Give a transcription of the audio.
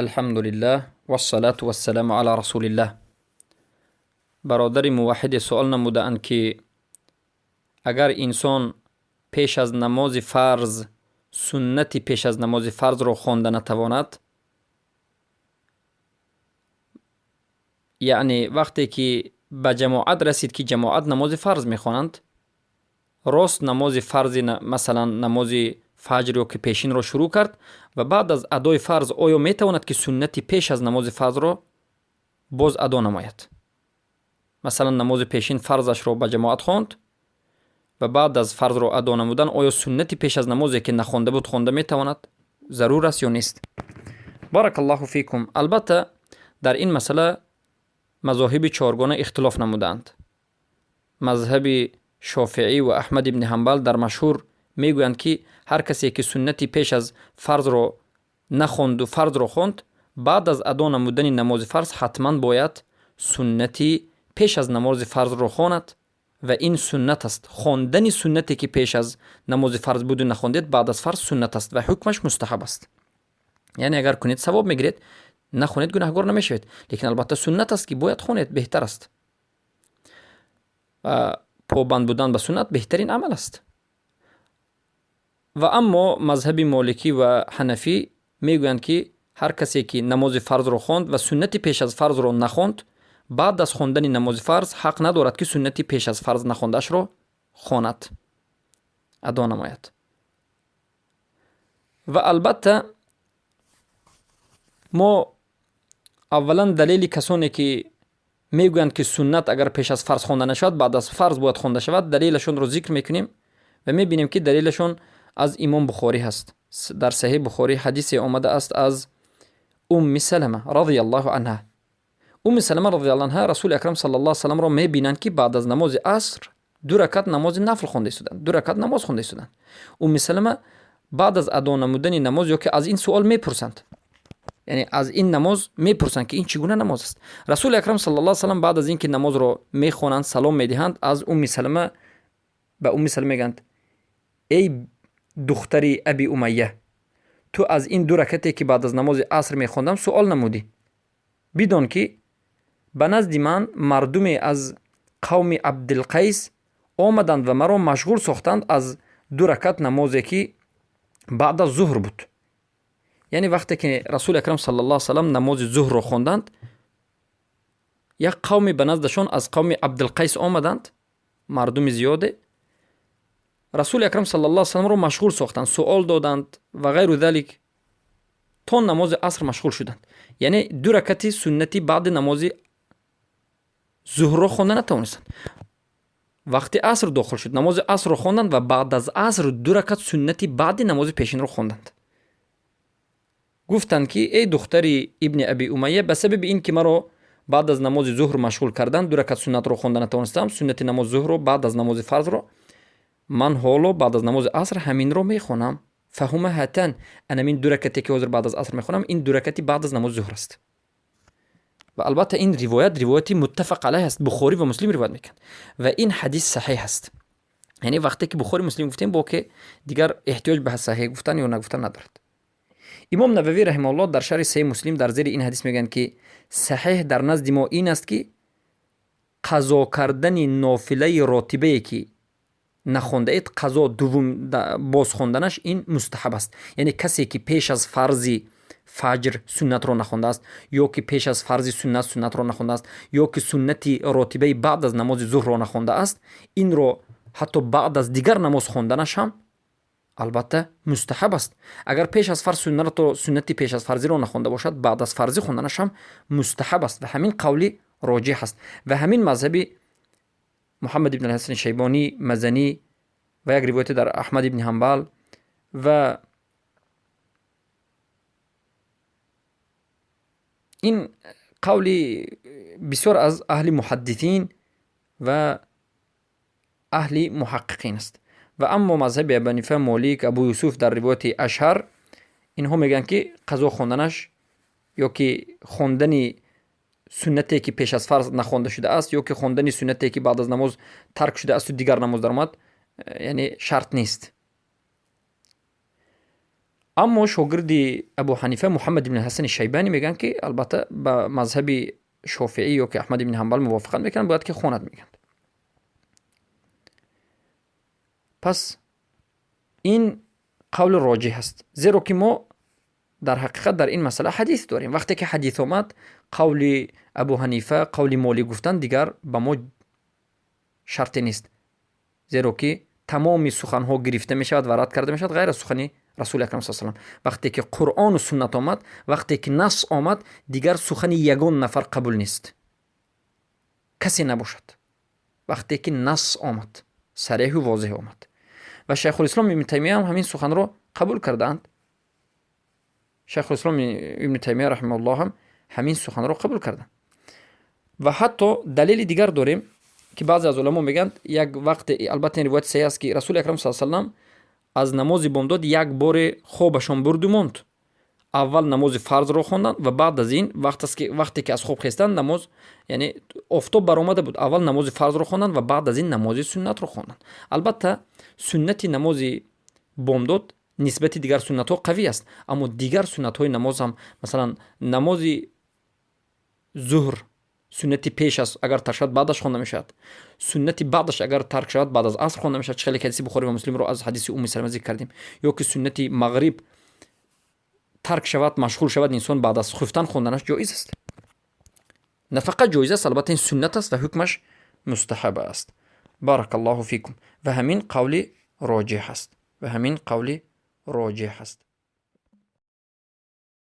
Алҳамдулиллаҳ вассалату вассаламу ала расулиллаҳ. Бародари муваҳҳиде суол намудаанд, ки агар инсон пеш аз намози фарз суннати пеш аз намози фарзро хонда натавонад, яъне вақте ки ба ҷамоат расид, ки ҷамоат намози фарз мехонанд, рост намози фарзи, масалан, намози фаҷр ё ки пешинро шурӯъ кард ва баъд аз адои фарз оё метавонад, ки суннати пеш аз намози фарзро боз адо намояд? Масалан, намози пешин фарзашро ба ҷамоат хонд ва баъд аз фарзро адо намудан оё суннати пеш аз намозе, ки нахонда буд, хонда метавонад? Зарур аст ё нест? Баракаллоҳу фикум. Албатта, дар ин масъала мазоҳиби чоргона ихтилоф намудаанд. Мазҳаби Шофеӣ ва Аҳмад ибни Ҳанбал дар машҳур мегӯянд, ки ҳар касе, ки суннати пеш аз фарзро нахонду фарзро хонд, баъд аз адо намудани намози фарз ҳатман бояд суннати пеш аз намози фарзро хонад ва ин суннат аст. Хондани суннате, ки пеш аз намози фарз буду нахондед, баъд аз фарз суннат аст ва ҳукмаш мустаҳаб аст. Яъне агар кунед, савоб мегиред, нахонед, гунаҳгор намешавед, лекин албатта суннат аст, ки бояд хонед, беҳтар аст. Ва побанд будан ба суннат беҳтарин амал аст. Ва аммо мазҳаби моликӣ ва ҳанафӣ мегӯянд, ки ҳар касе, ки намози фарзро хонд ва суннати пеш аз фарзро нахонд, баъд аз хондани намози фарз ҳақ надорад, ки суннати пеш аз фарз нахондаашро хонад, адо намояд. Ва албатта мо аввалан далели касоне, ки мегӯянд, ки суннат агар пеш аз фарз хонда нашавад, баъд аз фарз бояд хонда шавад, далелашонро зикр мекунем ва мебинем, ки далелашон аз имом Бухорӣ ҳаст. Дар Саҳеҳи Бухорӣ ҳадисе омада аст аз Умми Салама радиаллоҳу анҳа. Умми Салама радиаллоҳу анҳа Расули Акрам саллаллоҳу алайҳи васалламро мебинанд, ки баъд аз намози аср ду ракат намози нафл хонда истоданд, ду ракат намоз хонда истоданд. Умми Салама баъд аз адо намудани намоз ё ки аз ин суол мепурсанд, яъне аз ин намоз мепурсанд, ки ин чӣ гуна намоз аст. Расули Акрам саллаллоҳу алайҳи васаллам баъд аз ин ки намозро мехонанд, салом медиҳанд, аз Умми Салама ба Умми Салама мегӯянд: «Эй духтари Аби Умайя, ту аз ин ду ракате, ки баъд аз намози аср мехондам, суол намудӣ. Бидон, ки ба назди ман мардуме аз қавми Абдилқайс омаданд ва маро машғул сохтанд аз ду ракат намозе, ки баъд аз зуҳр буд». Яъне вақте ки Расули Акрам саллаллоҳу алайҳи васаллам намози зуҳрро хонданд, як қавме ба наздашон аз қавми Абдилқайс омаданд, мардуми зиёде. Расули Акрам саллаллоҳу алайҳи васалламро машғул сохтанд, суол доданд ва ғайру залик, то намози аср машғул шуданд. Яъне ду ракати суннати баъди намози зуҳрро хонда натавонистанд. Вақти аср дохил шуд, намози асрро хонданд ва баъд аз аср ду ракат суннати баъди намози пешинро хонданд. Гуфтанд, ки эй духтари ибни Аби Умайя, ба сабаби ин ки маро баъд аз намози зуҳр машғул карданд, ду ракат суннатро хонда натавонистам, суннати намози зуҳрро баъд аз намози фарзро, ман ҳоло баъд аз намози аср ҳаминро мехонам. Фаҳума ҳатан, анамин ду ракате, ки ҳозир баъд аз аср мехонам, ин ду ракати баъд аз намози зуҳр аст. Ва албатта ин ривоят ривояти муттафақ алайҳ аст, Бухорӣ ва Муслим ривоят мекунанд ва ин ҳадис саҳеҳ аст. Яъне вақте ки Бухори, Муслим гуфтем, бо ки дигар эҳтиёҷ ба саҳеҳ гуфтан ё нагуфтан надорад. Имом Нававӣ раҳимауллоҳ дар шарҳи Саҳеҳи Муслим дар зери ин ҳадис мегӯянд, ки саҳеҳ дар назди мо ин аст, ки қазо кардани нофилаи ротибае, ки нахондаед, қазо дуввум боз хонданаш ин мустаҳаб аст. Яъне касе, ки пеш аз фарзи фаҷр суннатро нахондааст ё ки пеш аз фарзи суннат суннатро нахондааст ё ки суннати ротибаи баъд аз намози зуҳрро нахондааст, инро ҳатто баъд аз дигар намоз хонданаш ҳам албатта мустаҳаб аст. Агар пеш аз фарз суннатро, суннати пеш аз фарзиро нахонда бошад, баъд аз фарзӣ хонданаш ҳам мустаҳаб аст. Ва ҳамин қавли роҷеҳ аст ва ҳамин мазҳаби Муҳаммад ибн Ҳасани Шайбонӣ, Мазанӣ ва як ривояте дар Аҳмад ибни Ҳанбал. Ва ин қавли бисёр аз аҳли муҳаддисин ва аҳли муҳаққиқин аст. Ва аммо мазҳаби Абу Ҳанифа, Молик, Абу Юсуф дар ривояти Ашҳар, инҳо мегӯянд, ки қазо хонданаш ё ки хондани суннате, ки пеш аз фарз нахонда шудааст, ё ки хондани суннате, ки баъд аз намоз тарк шудаасту дигар намоз даромад, яъне шарт нест. Аммо шогирди Абу Ҳанифа, Муҳаммад ибни Ҳасани Шайбанӣ, мегӯянд, ки албатта ба мазҳаби Шофиӣ ё ки Аҳмад ибни Ҳанбал мувофиқат мекунанд, бояд ки хонад, мегӯянд. Пас ин қавли роҷиҳ аст, зеро ки мо дар ҳақиқат дар ин масъала ҳадис дорем. Вақте ки ҳадис омад, қавли Абу Ҳанифа, қавли Молик гуфтан дигар ба мо шарте нест, зеро ки тамоми суханҳо гирифта мешавад ва рад карда мешавад, ғайр аз сухани Расули Акрам саллаллоҳу алайҳи васаллам. Вақте ки Қуръону суннат омад, вақте ки нас омад, дигар сухани ягон нафар қабул нест, касе набошад. Вақте ки нас омад, сареҳу возеҳ омад. Ва Шайхулислом Ибни Таймия ҳам ҳамин суханро қабул кардаанд. Шайхулислом Ибни Таймия раҳимауллоҳ ҳам ҳамин суханро қабул карданд. Ва ҳатто далели дигар дорем, ки баъзе аз уламо мегӯянд, як вақте, албатта ин ривояти саҳеҳ аст, ки Расули Акрам саллаллоҳу алайҳи васаллам аз намози бомдод як боре хобашон бурду монд. Аввал намози фарзро хонданд ва баъд аз ин вақте ки аз хоб хестанд, намоз, яъне офтоб баромада буд, аввал намози фарзро хонданд ва баъд аз ин намози суннатро хонданд. Албатта, суннати намози бомдод нисбати дигар суннатҳо қавӣ аст, аммо дигар суннатҳои намоз ҳам, масалан, намози зуҳр суннати пеш аст, агар тарк шавад, баъдаш хонда мешавад, суннати баъдаш агар тарк шавад, баъд аз аср хонда мешавад, чӣ хеле ҳадиси Бухорӣ ва Муслимро аз ҳадиси Умми Салама зикр кардем. Ё ки суннати мағриб тарк шавад, машғул шавад инсон, баъд аз хуфтан хонданаш ҷоиз аст. На фақат ҷоиз аст, албатта ин суннат аст ва ҳукмаш мустаҳаб аст. Баракаллоҳу фикум. Ва ҳамин қавли роҷеҳ аст, ва ҳамин қавли роҷеҳ аст.